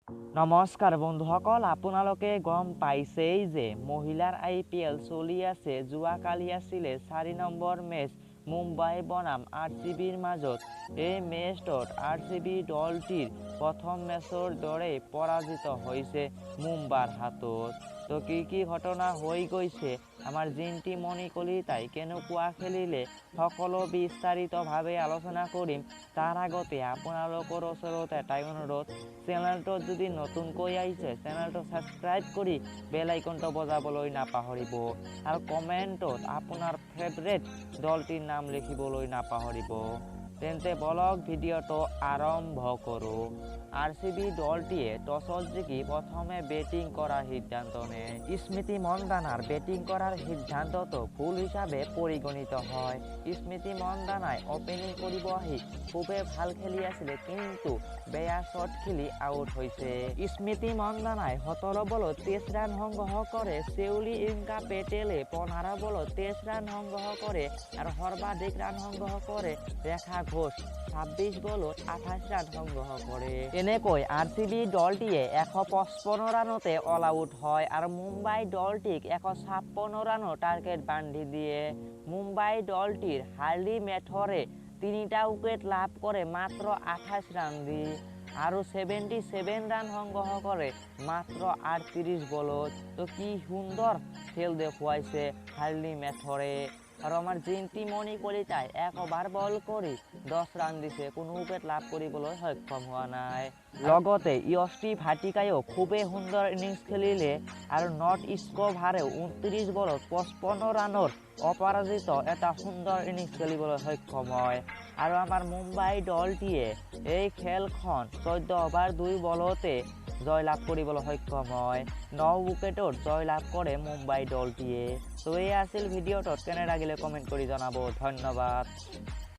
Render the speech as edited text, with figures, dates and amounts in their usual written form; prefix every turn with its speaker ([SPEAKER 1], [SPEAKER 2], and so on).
[SPEAKER 1] নমস্কাৰ বন্ধুসকল, আপোনালোকে গম পাইছেই যে মহিলাৰ আই পি এল চলি আছে। যোৱাকালি আছিলে 4 নম্বৰ মেচ মুম্বাই বনাম আৰ চি বিৰ মাজত। এই মেচটোত আৰ চি বি দলটিৰ প্ৰথম মেচৰ দৰেই পৰাজিত হৈছে মুম্বাইৰ হাতত। তো কি কি ঘটনা হৈ গৈছে, আমাৰ জিন্তি মণি কলিতাই কেনেকুৱা খেলিলে, সকলো বিস্তাৰিতভাৱে আলোচনা কৰিম। তাৰ আগতে আপোনালোকৰ ওচৰত এটাই অনুৰোধ, চেনেলটোত যদি নতুনকৈ আহিছে চেনেলটো ছাবস্ক্ৰাইব কৰি বেল আইকনটো বজাবলৈ নাপাহৰিব আৰু কমেণ্টত আপোনাৰ ফেভৰেট দলটিৰ নাম লিখিবলৈ নাপাহৰিব। তেন্তে বলক ভিডিঅ'টো আৰম্ভ কৰোঁ। আৰ চি বি দলটিয়ে টছত জিকি প্ৰথমে বেটিং কৰাৰ সিদ্ধান্ত নেয়। স্মৃতি মন্দানাৰ বেটিং কৰাৰ সিদ্ধান্তটো ভুল হিচাপে পৰিগণিত হয়। স্মৃতি মন্দানাই অপেনিং কৰিব আহি খুবেই ভাল খেলি আছিলে, কিন্তু বেয়া শ্বট খেলি আউট হৈছে। স্মৃতি মন্দানাই 17 বলত 23 ৰান সংগ্ৰহ কৰে। চেউলি ইংকা পেটেলে 15 বলত 23 ৰান সংগ্ৰহ কৰে আৰু সৰ্বাধিক ৰান সংগ্ৰহ কৰে ৰেখা ঘোষ, 26 বলত 28 ৰান সংগ্ৰহ কৰে। এনেকৈ আৰ চি বি দলটিয়ে 155 ৰানতে অল আউট হয় আৰু মুম্বাই দলটিক 156 ৰানৰ টাৰ্গেট বান্ধি দিয়ে। মুম্বাই দলটিৰ হাৰ্লি মেথৰে 3টা উইকেট লাভ কৰে মাত্ৰ 28 ৰান দি আৰু 77 ৰান সংগ্ৰহ কৰে মাত্ৰ 38 বলত। তো কি সুন্দৰ খেল দেখুৱাইছে হাৰ্লি মেথৰে। আৰু আমাৰ জিন্তি মণি কলিতাই 1 অভাৰ বল কৰি 10 ৰান দিছে, কোনো উইকেট লাভ কৰিবলৈ সক্ষম হোৱা নাই। লগতে য়ষ্টি ভাটিকায়ো খুবেই সুন্দৰ ইনিংছ খেলিলে আৰু নৰ্থ ইস্কভাৰেও 29 বলত 55 ৰানৰ অপৰাজিত এটা সুন্দৰ ইনিংছ খেলিবলৈ সক্ষম হয়। আৰু আমাৰ মুম্বাই দলটিয়ে এই খেলখন 14 অভাৰ 2 বলতে জয়লাভ কৰিবলৈ সক্ষম হয়। 9 উইকেটত জয়লাভ কৰে মুম্বাই দলটিয়ে। তো এই আছিল ভিডিঅ'টোত, কেনে লাগিলে কমেণ্ট কৰি জনাব। ধন্যবাদ।